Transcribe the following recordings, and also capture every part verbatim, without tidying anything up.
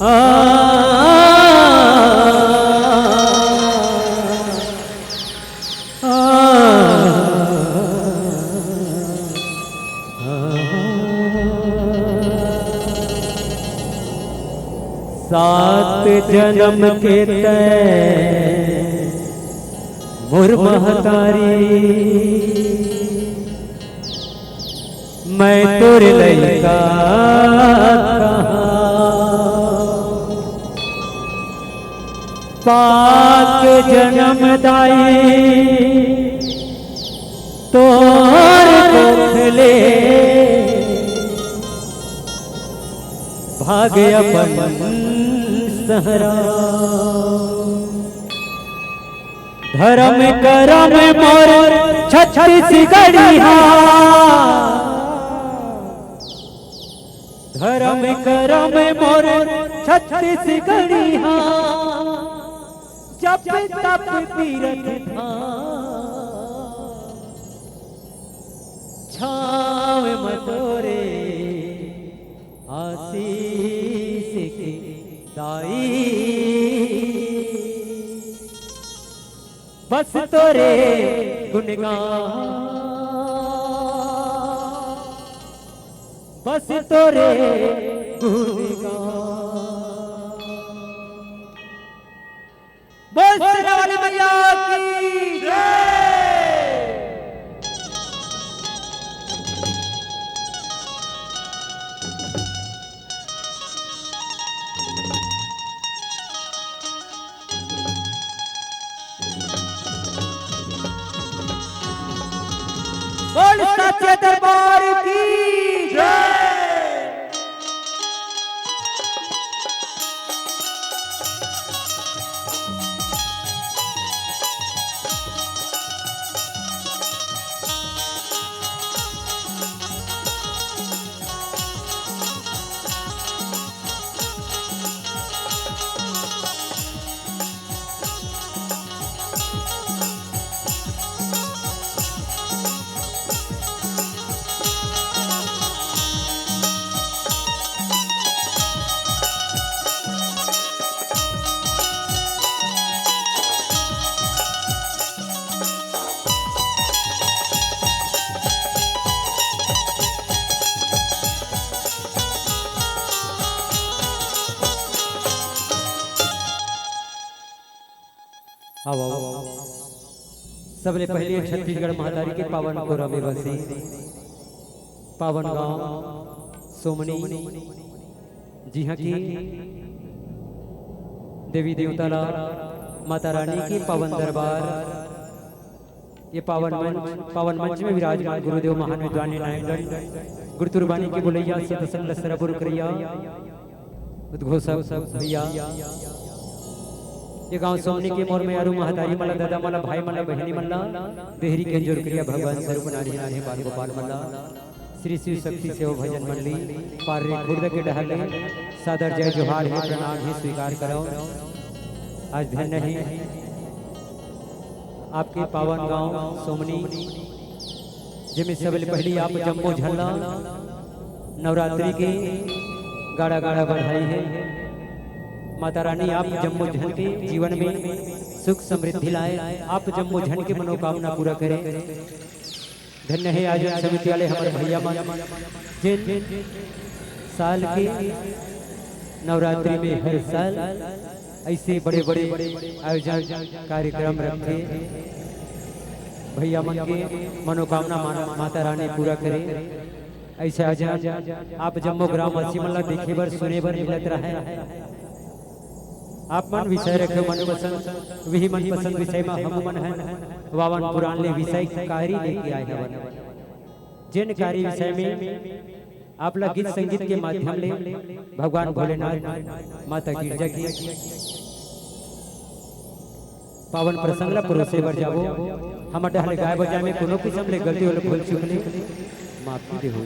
आ, आ, सात जनम के तैं मोर महतारी, मैं तोर लइका कहाँ। पाक जनम दाई तोर कोख ले भाग अपन सहरा। धरम करम मोर छत्तीसगढ़िया, धरम करम मोर छत्तीसगढ़िया, जप तप तीरथ धाम, छाँव म तोरे आशीष के दाई। बस तोरे गुणगान, बस तोरे गुणगान। बोल शेरावाली मैया की जय। बोल सच्चे दरबार की जय। आओ, आओ। सबले पहले छत्तीसगढ़ महतारी के पावन कोरा में बसे पावन गांव सोमनी, जिहां की देवी देवता ला माता रानी के पावन दरबार, ये पावन मंच, पावन मंच में विराजमान गुरुदेव महान विद्वान नारायणगढ़ गुरुतुरबानी के बोलैया सत संग ल सरबुर करिया उद्घोषक भैया, ये गांव सोमनी के मोर मेहरू महतारी मन ला, दादा मन ला, भाई मन ला, बहिनी मन ला, देहरी के अंजोर करिया भगवान स्वरूप नारी नारी बाल गोपाल मन ला, श्री शिव शक्ति सेवा भजन मंडली पार्री खुर्द के डहर ले सादर जय जोहार हे, प्रणाम हे, स्वीकार करो। आज धन्य हे आपके पावन गांव सोमनी, जेमे सबले पहली आप जम्मो झन ला नवरात्रि के गाड़ा गाड़ा बधाई हे। माता रानी आप जम्मो झन के जीवन में सुख समृद्धि लाए, आप जम्मो झन के मनोकामना पूरा करे। धन्य हे आयोजन समिति वाले हमर भैया मन, जेन साल के नवरात्रि में हर साल ऐसे बड़े-बड़े आयोजन कार्यक्रम रखथे। भैया मन के मनोकामना मान-, माता रानी पूरा करे। ऐसे आयोजन आप जम्मो ग्रामवासी मन ला देखे बर, सुने बर मिलत रहय। आप मन विषय रखे मनपसंद, वही मनपसंद विषय म हमू मन ह वावन पुराण ले विषय कारी लेके आए हवन। जेन कारी विषय में आप ला गीत संगीत के माध्यम ले भगवान भोलेनाथ, माता गिरजा के पावन प्रसंग ला परोसे बर जाबो। हमर डहर ले गाय बजाय में कोनो किसम ले गलती होले, भूल चूक ले माफी देहू।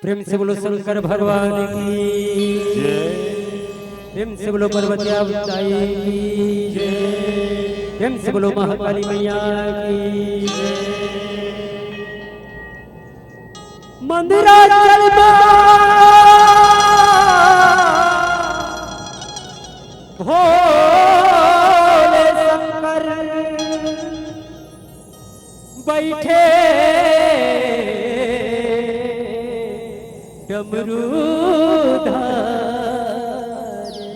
प्रेम से बोलो शंकर भगवान की। प्रेम से बोलो पार्वती दाई की। प्रेम से बोलो महाकाली मैया की। मंदिराचल में भोले शंकर बैठे डमरूधारी।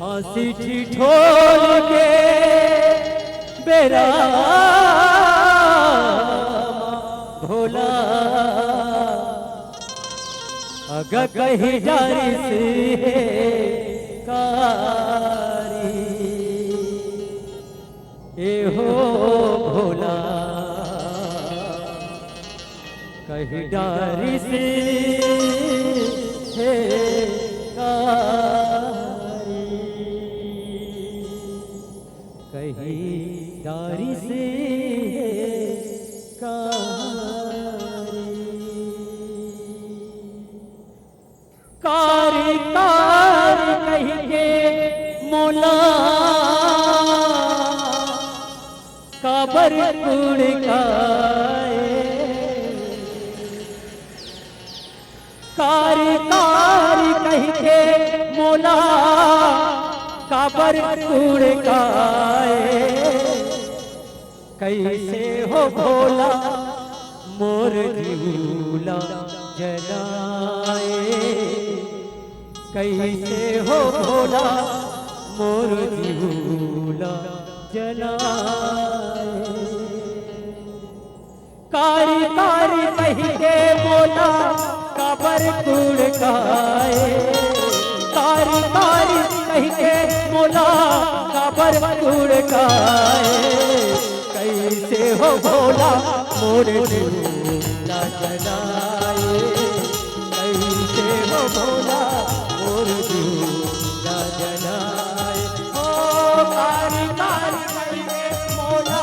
हँसी ठिठोल के बेरा भोला अग कहि डारिस हे कारी। ए हो भोला कहि डारिस हे कारी। कहि डारिस हे कारी। कारी कारी कहि के मोला काबर कुड़काए। कारी कारी कहि के मोला काबर कुड़काए। कइसे हो भोला मोर जीव ला जलाए। कइसे हो भोला मोर जीव ला जलाए। कारी कारी कहि के मोला काबर कुड़काए। कारी कारी कहि के मोला काबर कुड़काए। कइसे हो भोला मोर जीव ला जलाए। कइसे हो भोला मोर जीव ला जलाए। ओ कारी कारी कहि के मोला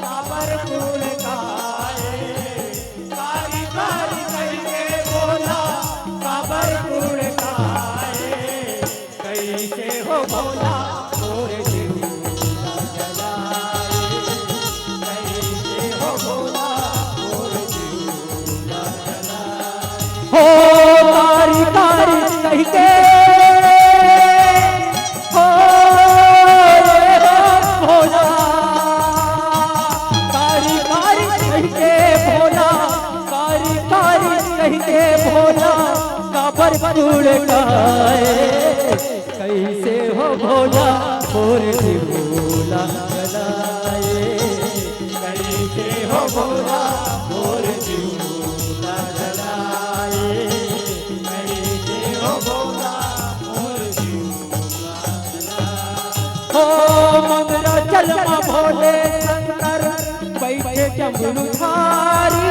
काबर कुड़काए। कारी कारी कहि के मोला काबर कुड़काए। कइसे हो भोला मोर जीव ला जलाए। कइसे हो भोला मोर जीव ला जलाए। हो कारी कारी कहि के हो रे हो भोला। कारी कारी कहि के भोला। कारी कारी कहि के भोला काबर कुड़काए। कइसे हो भोला मोर जीव ला जलाए। कइसे हो भोला मोर जीव ला जलाए। कइसे हो भोला मोर जीव ला जलाए। हो मंदिराचल मा भोले शंकर बैठे डमरूधारी।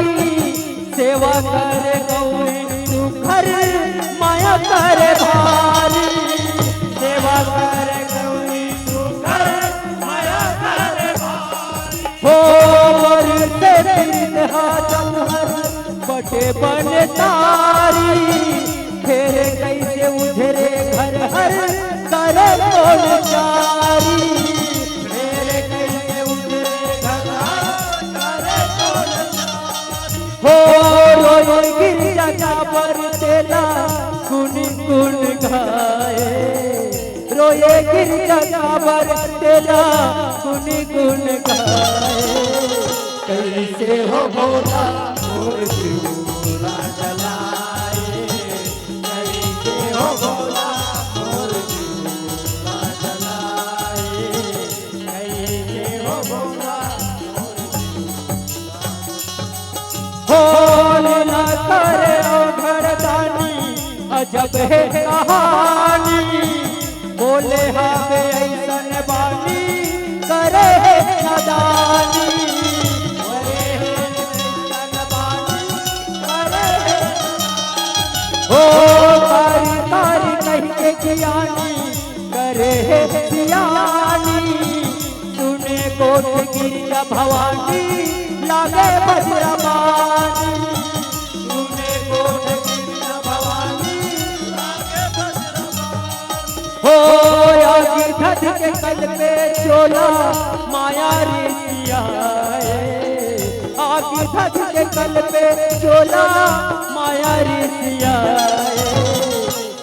सेवा करे गौरी सुघर मया करे भारी। सेवा करे गौरी सुघर मया करे भारी। हो बरसे प्रीत हा जौहर बटे बन तारी। फेरे कइसे उजरे घर हर करे कोन चारी। फेरे कइसे उजरे घर हर करे कोन चारी। हो रोए गिरजा काबर तेला गुन गुन गाए। रोए गिरजा काबर तेला गुन गुन गाए। कइसे हो भोला मोर जीव ला जलाए। कइसे हो भोला मोर जीव ला जलाए। कइसे हो भोला मोर जीव ला जलाए। हो लीला करे ओ घरदानी अजब हे कहानी। बोले हावे अइसन बानी करे हे नादानी। बोले हे अइसन बानी करे हे। हो कारी कारी कहि के ज्ञानी करे हे सियानी। सुने कोट गिरिया भवानी लागे बजरबानी। सुने कोट गिरिया भवानी लागे बजरबानी। हो आगी धज के कल पे चोला माया रिसियाए। आगी धज के कल पे चोला माया रिसियाए।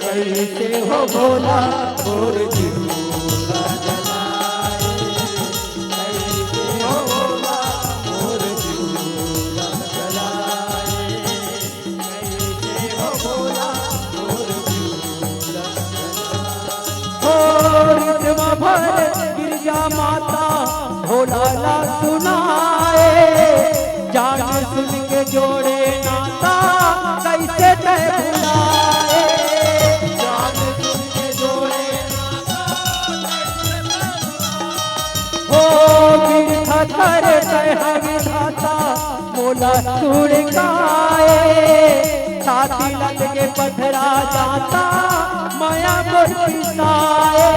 कैसे हो भोला मोर जिउला जलाए। कैसे हो भोला मोर जिउला जलाए। कैसे हो भोला मोर जिउला जलाए। हो रितवा भर गिरजा माता भोला ला सुनाए। जान सुन के जोड़े नाता कैसे तै भुलाए। जान सुन के जोड़े नाता कैसे तै भुलाए। हो बिरथा कर तै हर धाता मोला छुड़काए। छाती लग के पथरा जाता माया मोर पिसाए।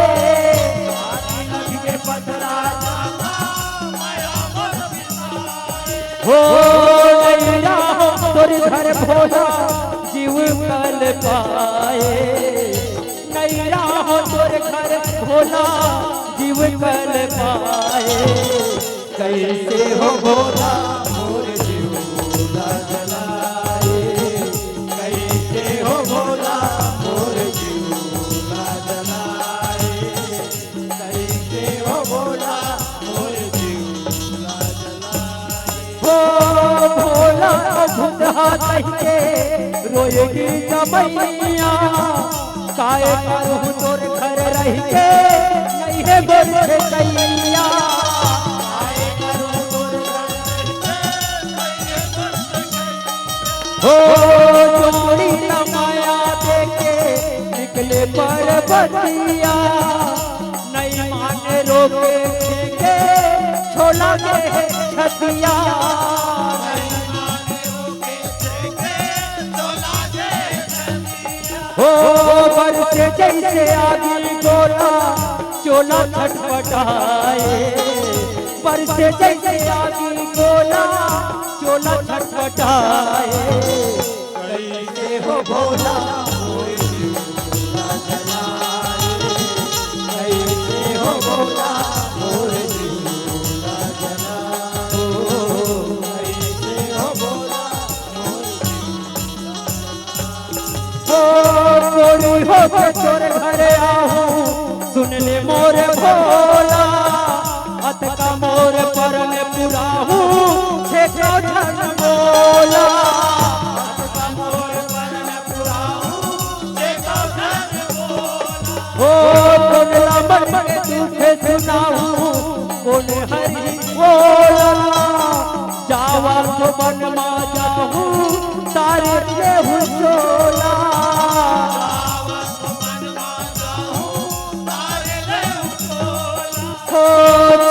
छाती लग के पथरा जाता माया मोर पिसाए। हो नैया हो तोर घर भोला जिउ कल पाए। नैया हो तोर घर भोला जिउ कल पाए। कैसे हो भोला मोर जिउला जलाए। कैसे हो भोला मोर जिउला जलाए। कैसे हो भोला मोर जिउला जलाए। हो भोला भूतहा कहिके रोएगी जमैया। काय करहूँ तोर घर रहिके नहीं है मोर खेतैया। हो जोड़ी न माया देके निकले पर्वतिया। नहीं माने रोके फेंके छोला के छतिया। हो बरसे जैसे आगी गोला चोला छटपटाए। बरसे जैसे आगी गोला चोला छटपटाए। कैसे हो भोला मोर जिउला जलाए। कैसे हो भोला मोर जिउला जलाए। कैसे हो भोला मोर जिउला जलाए। ओ कोरी होके तोर घरे आहूँ सुन ले मोर भोला। अतका मोर परन पुराहूँ छेको झन बोला। हो पगला मन के दुख सुनाहूँ कोन हरि बोला। जावा तो बन मा जाहूँ तारे ले हूँ चोला। हो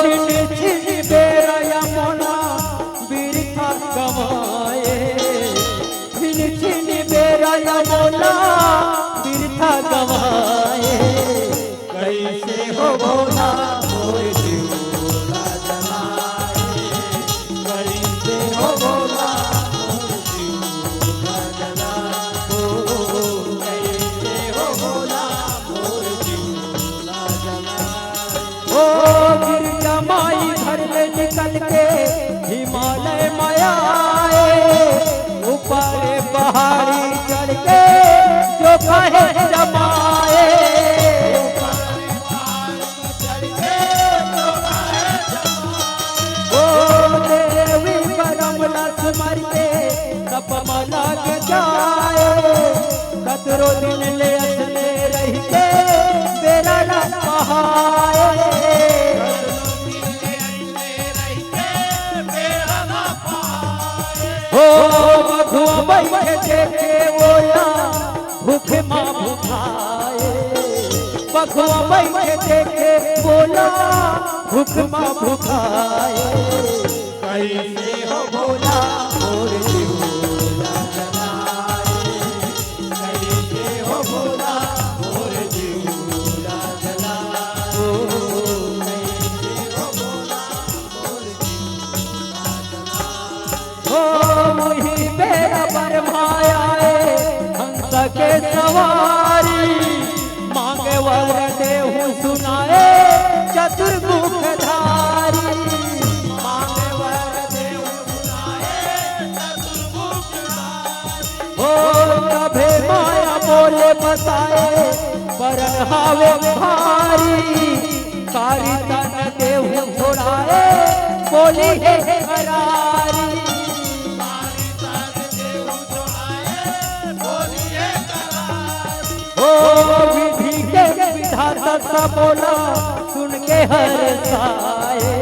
छिन छिन बेरा या मोला बिरथा गवाए। छिन छिन बेरा या मोला बिरथा गवाए। कैसे हो भोला मोर जिउला जलाए। कैसे हो भोला मोर जिउला जलाए। ओ कैसे हो भोला मोर जिउला जलाए। ओ गिरजा माई घर ले निकल के हिमालय मा आए। ऊपर पहाड़ी चढ़ के जो कहे जमाए। ओ देवी परम लक्ष्मण के सपमा लग जाए। कतरो दिन ले असने रहि के बेरा न पहाए। हो बघुआ बइठे देखे ओला भूख मा भुखाए। बघुआ बइठे देखे ओला भूख मा भुखाए। कैसे हो भोला मोर जिउला जलाए। कैसे हो भोला मोर जिउला जलाए। ओ कैसे हो भोला वारी, मांगे वर देहु सुनाए चतुर्मुख धारी। मांगे वर देहु सुनाए चतुर्मुख धारी। ओ तभे माया मोले बताए, परन हावे भारी। कारी तन देहु छोड़ाए, बोली हे करारी। ओ विधि के विधाता सब बोला, सुन के हर्षाए।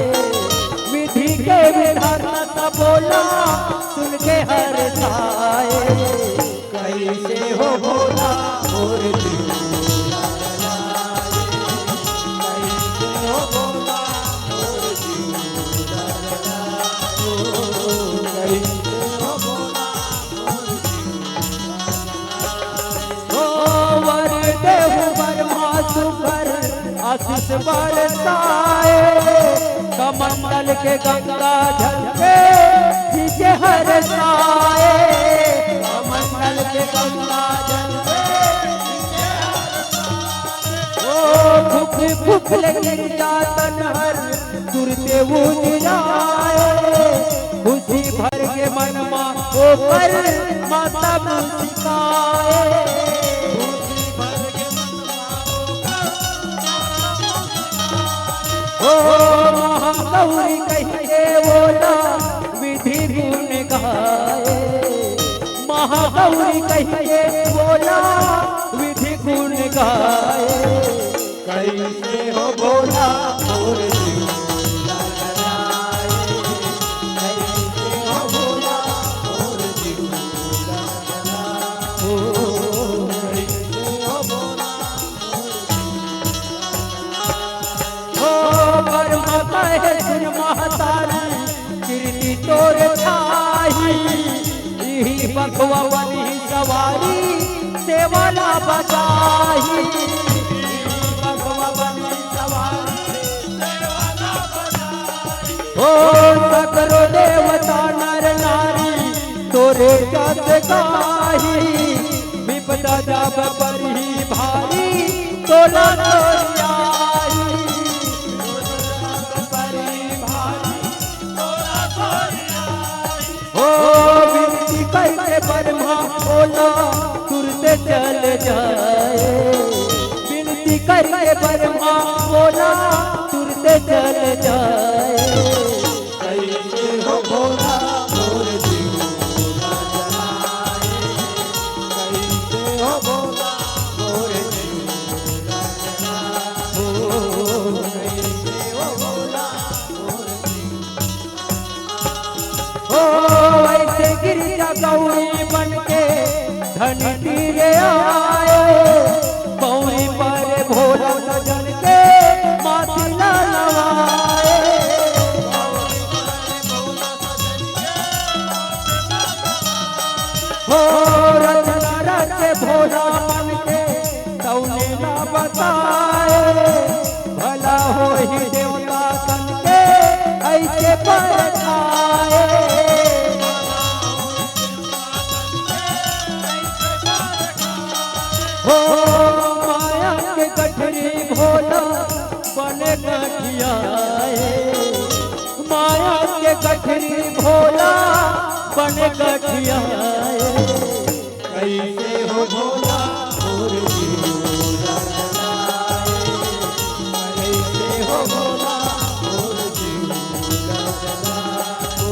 विधि के विधाता सब बोला, सुन के हर्षाए। कैसे हो भोला मोर जीव लालाए, कैसे हो भोला मोर जीव लालाए, कैसे हो भोला मोर जीव लालाए। ओ वर देहु ब्रह्मा सुपर आशीष बरसाए, कमंडल के गंगा जल के भीजे हर्षाए। कमंडल के गंगा जल के भीजे हर्षाए। ओ फुक फुक ले गिरजा तन हर तुरते उजराए। खुशी भर के मन मा ओकर माता मुस्काए। ओ महागौरी कहिके ओला विधि गुण गाए। महागौरी कहिके ओला विधि गुण गाए। कैसे हो भोला मोर जीव लालाए, कैसे हो भोला मोर जीव लालाए, ओ, कैसे हो भोला मोर जीव लालाए। ओ, ब्रह्मा कहे सुन महतारी, कीर्ति तोर छाही, इही बघवा बनही सवारी, सेवला बजाही। इही बघवा बनही सवारी, सेवला बजाही। ओ सकरो देवता नर नारी, तोरे जस गाही। विपदा जब परही भारी, तोला तोरियाही। ओ विनती करके ब्रह्मा बोला, तुरते चल जाए। विनती करके ब्रह्मा बोला, तुरते चल जाए। कैसे हो भोला मोर जीव लालाए, कैसे हो भोला मोर जीव लालाए, ओ कैसे हो भोला मोर जीव ओ वैसे गिरजा गौरी बन के धन तीरे आए, पौड़ी पर भोला सजन के माथी ला नवाए। ओ रचना रच भोला बन के तौने ना बताए, भला होही देवता तन के ऐसे परछाए। हो माया के गठरी भोला बने गठियाए, माया के गठरी भोला बने गठियाए। कैसे हो भोला मोर जीव लालाए, कैसे हो भोला मोर जीव लालाए, ओ,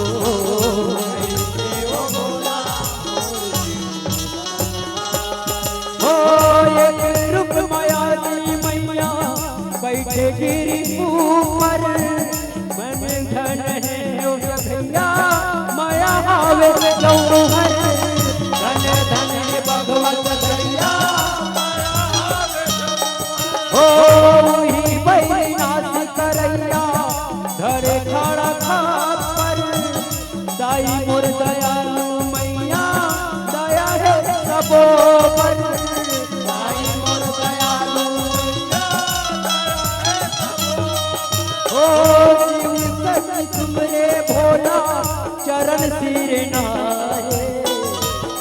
कैसे हो भोला मोर जीव लालाए। ओ, एक रूप माया दी मैया बैठे गिरी ऊपर, मन धन हे ओ भैया, माया हावे गौहर। धन धन हे भगवत भैया, माया हावे गौहर। ओ ही बैरी नाच करैया, धरे खड़ा खापर। दाई मोर दयालु मैया, दया हे सबो पर। दाई मोर दयालु मैया, दया हे सबो पर। ओ शिव शक्ति तुमरे भोला, चरण सिर नाए।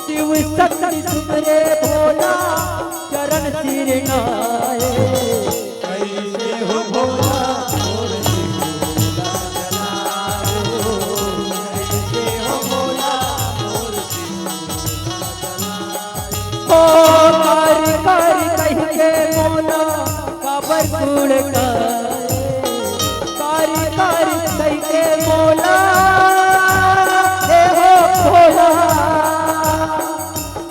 शिव सुमरे भोला चरण सिरनाए। कैसे हो भोला मोर जीव जलाए। कैसे हो भोला मोर जीव जलाए। ओ कारी कारी कहि के मोला काबर कुड़काए। कारी कारी कहि के मोला, हे हो भोला।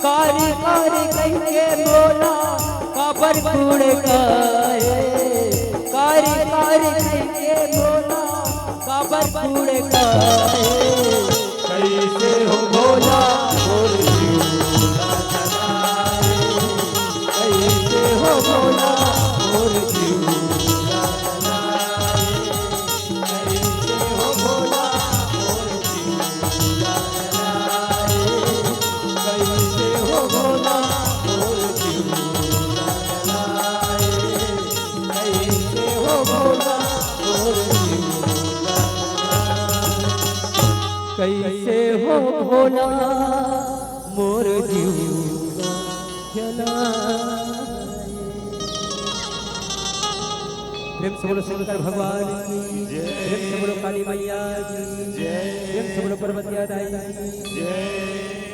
कारी कारी कहि के मोला काबर कुड़काए। कारी कारी कहि के मोला काबर कुड़काए। कैसे हो भोला मोर जीव जलाए। कैसे हो भोला मोर जीव जलाए। कैसे हो भोला मोर जीव जलाए। कैसे हो भोला मोर जीव जलाए। कैसे हो भोला मोर जीव जलाए। कैसे हो भोला मोर जीव जलाए। प्रेम से बोलो शंकर भगवान की जय। प्रेम से बोलो काली मैया की जय। प्रेम से बोलो पर्वतिया दाई की जय।